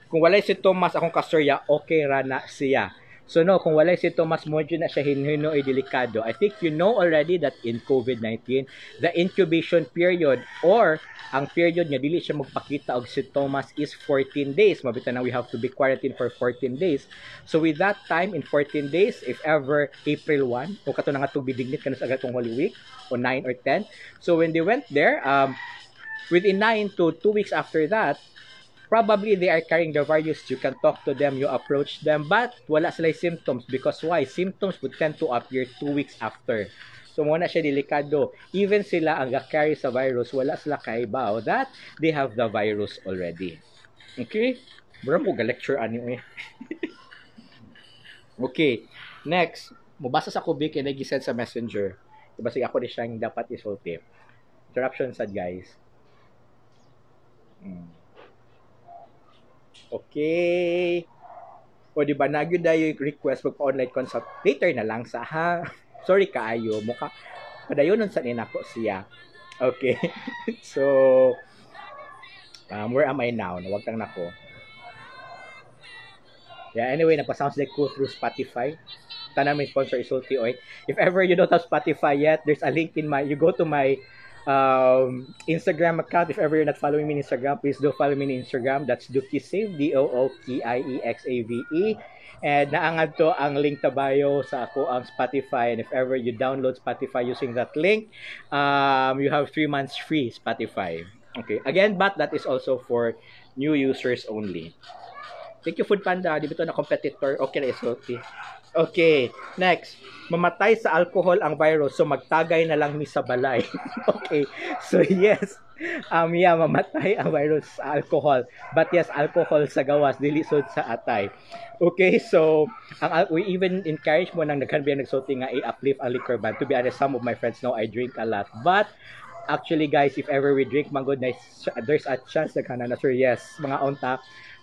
kung walay sintomas akong kastorya, okay ra na siya. So no, kung walay sintomas mo na siya hinhino ay delikado. I think you know already that in COVID-19, the incubation period or ang period nga dili siya magpakita og sintomas is 14 days. Mabita na we have to be quarantined for 14 days. So with that time in 14 days, if ever April 1, o kato na nga bidignit kanu sa agatong Holy Week, o 9 or 10. So when they went there, within 9 to 2 weeks after that, probably they are carrying the virus. You can talk to them, you approach them, but wala sila symptoms because why? Symptoms would tend to appear 2 weeks after. So mo na siya delikado. Even sila ang ga-carry sa virus, wala sila kaibaw that they have the virus already. Okay? Mura mo ga-lecture ani eh. Okay. Next, mubasa sa kubik kay nag-send sa Messenger. Diba sige ako ni siyang dapat isulti. Interruption sad, guys. Okay. O di ba nagyud dayo request magpa-online consult later na lang sa, ha. Sorry kaayo, muka padayon sa ninako siya. Okay. So where am I now? Nawagtang nako. Yeah, anyway, nagpa-sounds like ko through Spotify. Tanan may sponsor isulti oy. If ever you don't have Spotify yet, there's a link in my you go to my Instagram account. If ever you're not following me on Instagram, please do follow me on Instagram. That's Dookiesave, D O O K I E X A V E. And naangad to ang link ta bio sa ako ang Spotify. And if ever you download Spotify using that link, you have 3 months free Spotify. Okay. Again, but that is also for new users only. Thank you, Food Panda. Di ba ito na competitor? Okay na isulti. Okay. Next. Mamatay sa alcohol ang virus, so magtagay na lang mi sa balay. Okay. So, yes. Yeah, mamatay ang virus sa alcohol. But yes, alcohol sa gawas, dili sud sa atay. Okay, so ang we even encourage mo nang daghan biya nagsulti nga i-uplift ang liquor ban. To be honest, some of my friends know I drink a lot. But actually, guys, if ever we drink man gud, there's a chance daghan na, sir, yes, mga unta.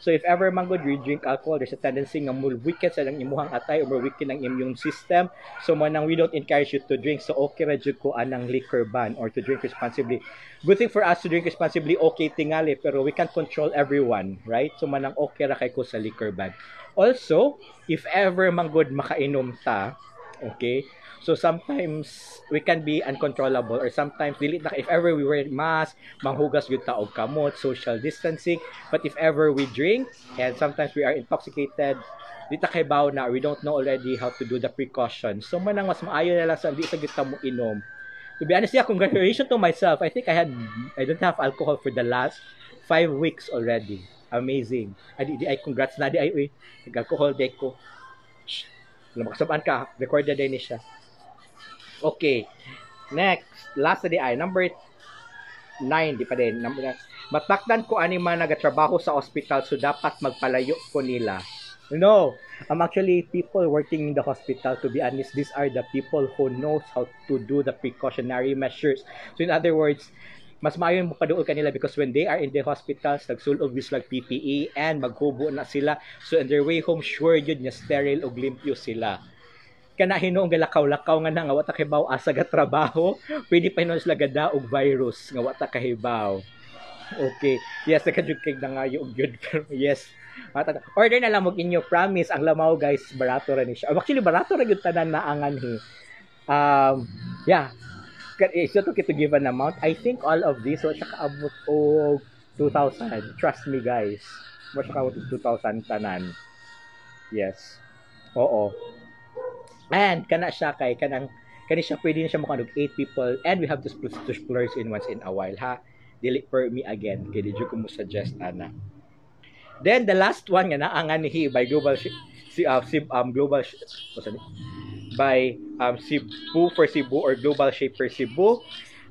So if ever man gud we drink alcohol, there's a tendency nga mo weaken sa lang imuhang atay or mo weaken ang immune system. So mo nang we don't encourage you to drink. So okay ra jud ko anang liquor ban or to drink responsibly. Good thing for us to drink responsibly, okay tingali, pero we can't control everyone, right? So manang okay ra kay ko sa liquor ban. Also, if ever man gud makainom ta, okay? So sometimes we can be uncontrollable or sometimes dili na if ever we wear mask, manghugas gyud ta og kamot, social distancing, but if ever we drink and sometimes we are intoxicated, di ta kaybaw na, we don't know already how to do the precautions. So manang mas maayo na lang sa di sa gyud ta mo inom. To be honest, yeah, congratulations to myself. I think I don't have alcohol for the last 5 weeks already. Amazing. Ay, di, ay, congrats na di ay, uy. Nag-alcohol day ko. Shh. Makasabaan ka, recorded din ni siya. Okay. Next, last na di ay, number 9, di pa din. Number 9. Matakdan ko ani man nagatrabaho sa ospital, so dapat magpalayo ko nila. No, actually people working in the hospital, to be honest, these are the people who knows how to do the precautionary measures. So in other words, mas maayo mo paduol kanila because when they are in the hospitals, nagsulob sila PPE and maghubo na sila. So in their way home, sure yun nga sterile og limpyo sila. Kana hinuong galakaw-lakaw nga na nga wa ta kahibaw asa ga trabaho, pwede pa hinuon sila gada og virus nga wa ta kahibaw. Okay. Yes, nakajud kay nangayo og gyud, pero yes. Order na lang mo inyo, promise ang lamaw, guys, barato ra ni siya. Actually, barato ra gyud tanan na angan he. Yeah. It's not okay to give an amount. I think all of this wa siya kaabot og 2,000. Trust me, guys. Wa siya kaabot og 2,000 tanan. Yes. Oo. And kana siya kay kanang kani siya, pwede na siya makanog 8 people and we have to splurge in once in a while, ha. Dili per me again kay di jud ko mo suggest ana. Then the last one nga naangan ni by Global si si Global what's it? By Cebu for Cebu or Global Shaper Cebu.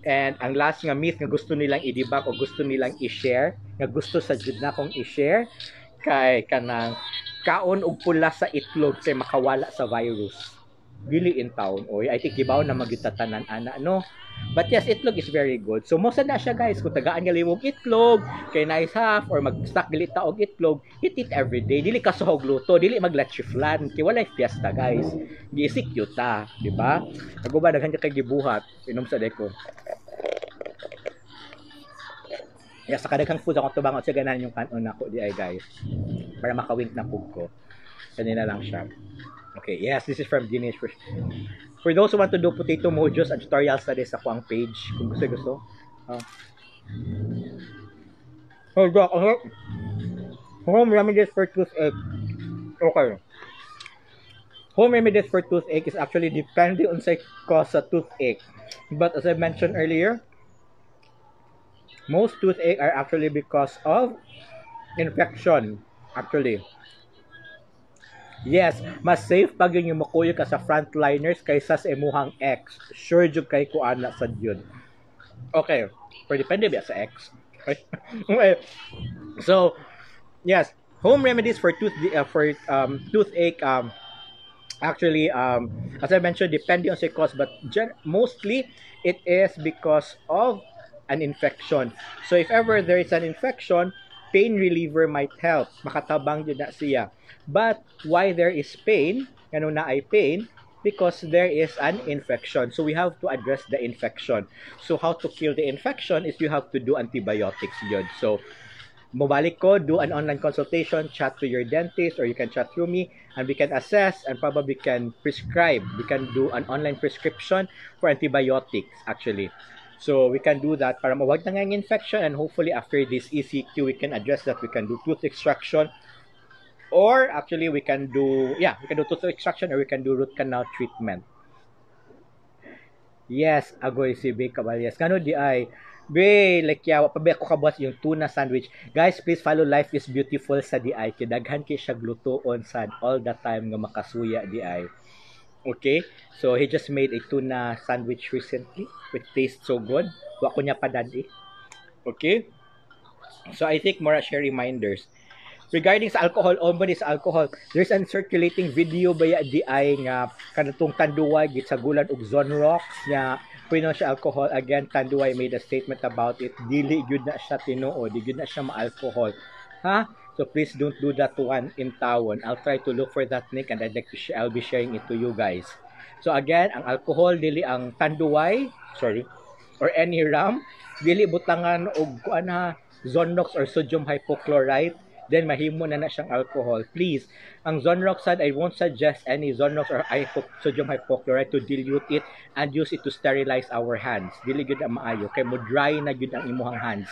And ang last nga myth nga gusto nilang i-debunk o gusto nilang i-share, nga gusto sa jud na kong i-share, kay kanang kaon og pula sa itlog kay makawala sa virus. Dili in town oy. I think gibaw na magyud tanan ana, no? But yes, itlog is very good. So mo na siya, guys, kung tagaan nga limog itlog kay nice half or mag-stock gali ta og itlog, eat it every day. Dili ka suhog luto, dili mag leche flan kay walay fiesta, guys. Gi-execute ta, di ba? Naguba daghan kay gibuhat, inom sa deko. Yeah, sa kadaghang food ako tubangon sa ganahan yung kanon nako di ay, guys. Para makawink na pug ko. Kanina lang siya. Okay, yes, this is from Guinness. For those who want to do potato mojos and tutorials na sa kuang page, kung gusto gusto. Oh, God, okay. Home remedies for toothache. Okay. Home remedies for toothache is actually depending on sa cause sa toothache. But as I mentioned earlier, most toothache are actually because of infection. Actually. Yes, mas safe pag yun yung makuyo ka sa frontliners kaysa sa imuhang ex. Sure jud kay ko ana sa yun. Okay, pero depende ba sa ex. Okay. So, yes, home remedies for toothache actually, as I mentioned, depending on the cause, but mostly it is because of an infection. So if ever there is an infection, Pain reliever might help. Makatabang jud na siya. But why there is pain? Ngano naay pain? Because there is an infection. So we have to address the infection. So how to kill the infection is you have to do antibiotics jud. So mobalik ko, do an online consultation, chat to your dentist, or you can chat through me, and we can assess and probably can prescribe. We can do an online prescription for antibiotics, actually. So we can do that para mawag na nga ang infection, and hopefully after this ECQ, we can address that. We can do tooth extraction, or actually we can do, yeah, we can do tooth extraction or we can do root canal treatment. Yes, agoy si Bea Caballes. Ngano diay? Be, like, yeah, pa ba ako kabuhat yung tuna sandwich. Guys, please follow Life is Beautiful sa diay. Kay daghan kay siya glutoon sad all the time nga makasuya diay. Okay? So, he just made a tuna sandwich recently, which tastes so good. Wa ko niya padad-i. Okay? So, I think more share reminders. Regarding sa alcohol, oh, ba sa alcohol, there's an circulating video ba diay nga kanatong Tanduay gitsagulan og Zonrox nga pwede na siya alcohol. Again, Tanduay made a statement about it. Dili gyud na siya tinuod, di gyud na siya ma-alcohol. Ha? So please don't do that one in town. I'll try to look for that link and I'd like to share, I'll be sharing it to you guys. So again, ang alcohol dili ang Tanduay, sorry, or any rum, dili butangan og kuan ha, Zonrox or sodium hypochlorite, then mahimo na na siyang alcohol. Please, ang Zonrox sad, I won't suggest any Zonrox or sodium hypochlorite to dilute it and use it to sterilize our hands. Dili gyud ang maayo kay mo dry na gyud ang imuhang hands.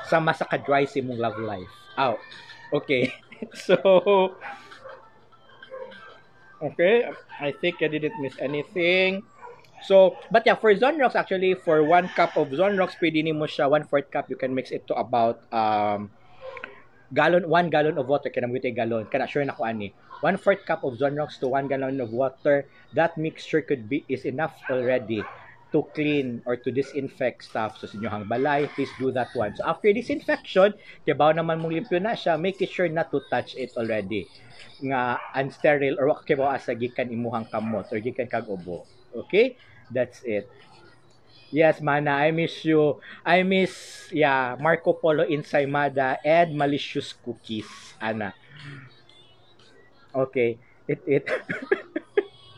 Sama sa ka-dry sa imong love life. Out. Okay. So, okay, I think I didn't miss anything. So, but yeah, for Zonrox actually, for 1 cup of Zonrox, pwede nimo siya, 1/4 cup, you can mix it to about gallon, 1 gallon of water, kanang with a gallon, kana sure na ko ani. 1/4 cup of Zonrox to 1 gallon of water, that mixture could be, is enough already to clean or to disinfect stuff. So, sa inyong balay, please do that one. So, after disinfection, kibaw naman mong limpyo na siya, make it sure not to touch it already. Nga unsterile or wa kibaw asa gikan imuhang kamot or gikan kag ubo. Okay? That's it. Yes, Mana, I miss you. I miss, yeah, Marco Polo Ensaymada and malicious cookies, ana. Okay. It.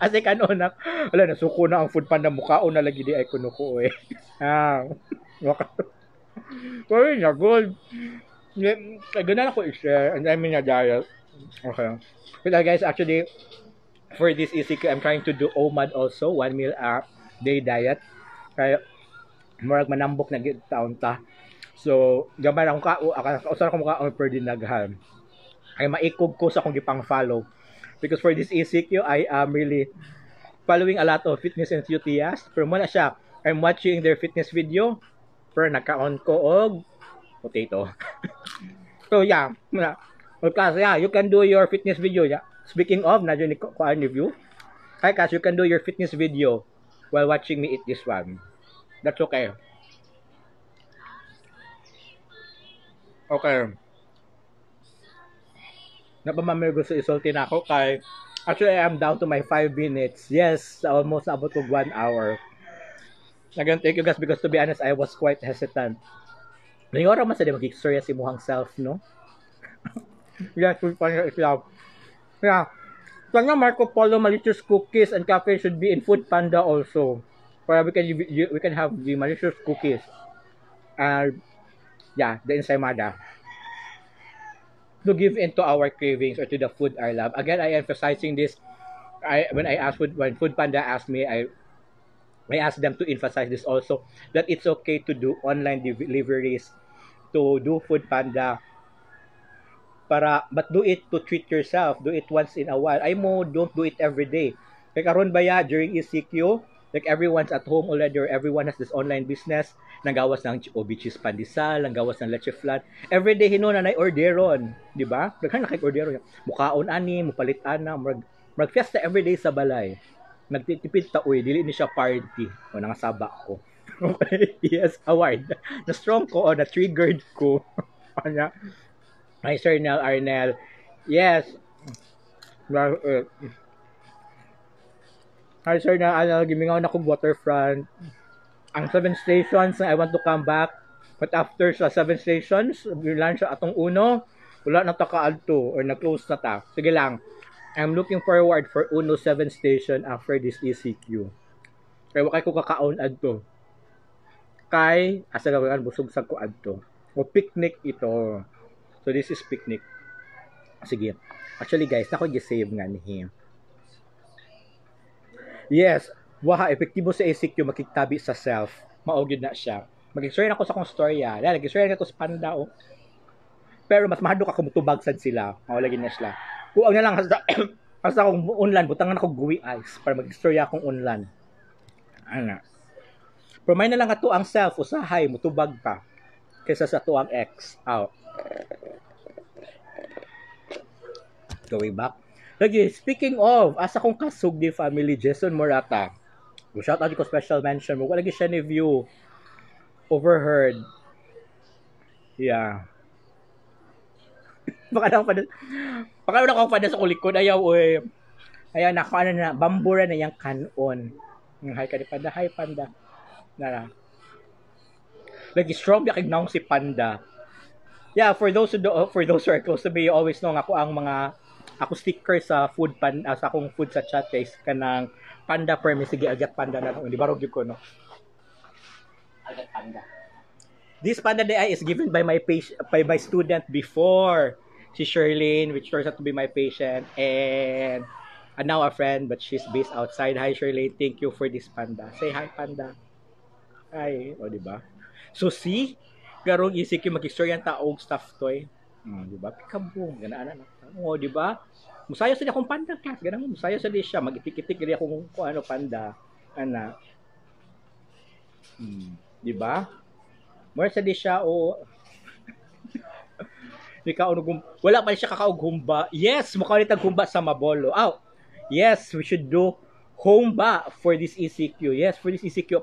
As ik ano na, wala, nasuko na ang Food Panda, mukaon na lagi diay kuno ko eh. Ah. Sorry na, good. Ganun ako i-share and I'm in a diet. Okay. But guys, actually, for this ECQ, I'm trying to do OMAD also, one meal a day diet. Kaya, murag manambok na gid taon ta. So, gamay akong kao, usa akong mukaon per dinaghan. Ay maikog ko sa akong gipang follow. Because for this ECQ, I am really following a lot of fitness enthusiasts. Pero mao na siya, I'm watching their fitness video, pero nakaon ko og potato. So yeah, muna. Well, class, yeah, you can do your fitness video. Yeah. Speaking of, na ni ko review. Hi, Cass, you can do your fitness video while watching me eat this one. That's okay. Okay. Napamamir gusto isulti na ako kay actually I am down to my 5 minutes. Yes, almost abot ko 1 hour. Again, thank you guys because to be honest, I was quite hesitant. Ngayora man sa di mag-istorya si imuhang self, no? Yes, Food Panda is love. Yeah. Sana Marco Polo malicious cookies and cafe should be in Food Panda also. Para we can have the malicious cookies. And yeah, the ensaymada. To give into our cravings or to the food I love. Again, I emphasizing this. I when I asked food when Food Panda asked me, I asked them to emphasize this also, that it's okay to do online deliveries, to do Food Panda, para but do it to treat yourself, do it once in a while. Ay mo, don't do it every day. Like karon ba ya during ECQ, like everyone's at home already or everyone has this online business, nanggawas ng OB cheese pandesal, nanggawas ng leche flan. Every day hinuon na orderon, di ba? Daghan na kay orderon. Mukaon ani, mupalit ana, murag murag fiesta every day sa balay. Nagtitipid ta uy, dili ni siya party. O nangasaba ko. Okay, yes, award. Na strong ko o na triggered ko. Anya. Hi, Sir Nel Arnel. Yes. Hi, Sir Nel Arnel. Gimingaw na kong Waterfront. Ang seven stations I want to come back. But after sa seven stations, lunch sa atong Uno, wala na ta kaadto or na-close na ta. Sige lang. I'm looking forward for Uno 7 station after this ECQ. Kaya wa kay ko kakaon adto. Kay asa gawin, busog sa ko adto. O picnic ito. So this is picnic. Sige. Actually, guys, nako gi-save nga ni him. Yes, waha epektibo sa ECQ, makigtabi sa self. Mao gyud na siya. Mag-share na ako sa akong storya. Dahil nag-share na ako sa panda oh. Pero mas mahadlok ako mutubag sad sila. Mao lagi na sila. Kuang na lang hasta akong unlan, butangan ako gooey ice para mag-istorya akong unlan. Ana. Pero may na lang ato ang self usahay mutubag pa kaysa sa ato ang ex. Out. Going back. Lagi, speaking of, asa kong kasugdi family, Jason Morata. Shout out ko, special mention mo. Wala lagi siya ni view. Overheard. Yeah. Baka na ako pa sa kulikod. Ayaw, oy. Ayaw na ako, ano na, bambura na yung kanon. Hi ka ni Panda. Hi, Panda. Nara. Lagi strong biya kay si Panda. Yeah, for those who are close to me, you always know nga ako ang mga ako sticker sa food pan sa akong food sa chat guys, kanang panda per me. Sige, agat panda na, hindi barog ko, no, agat panda. This panda day is given by my patient, by my student before, si Sherlyn, which turns out to be my patient and now a friend, but she's based outside. Hi, Sherlyn, thank you for this panda. Say hi, panda. Hi. O, di ba? So see, karong ECQ mag-istorya ta og stuffed toy. Di ba? Pikabong, ganaan na. O, di ba? Musayo sa akong panda class, ganun mo, musayo sa di siya, magitik-itik gid akong kung ano panda. Ana. Di ba? More sa di siya o di ka wala pa siya kakaog humba. Yes, mukha ulit humba sa Mabolo. Oh, yes, we should do humba for this ECQ. Yes, for this ECQ.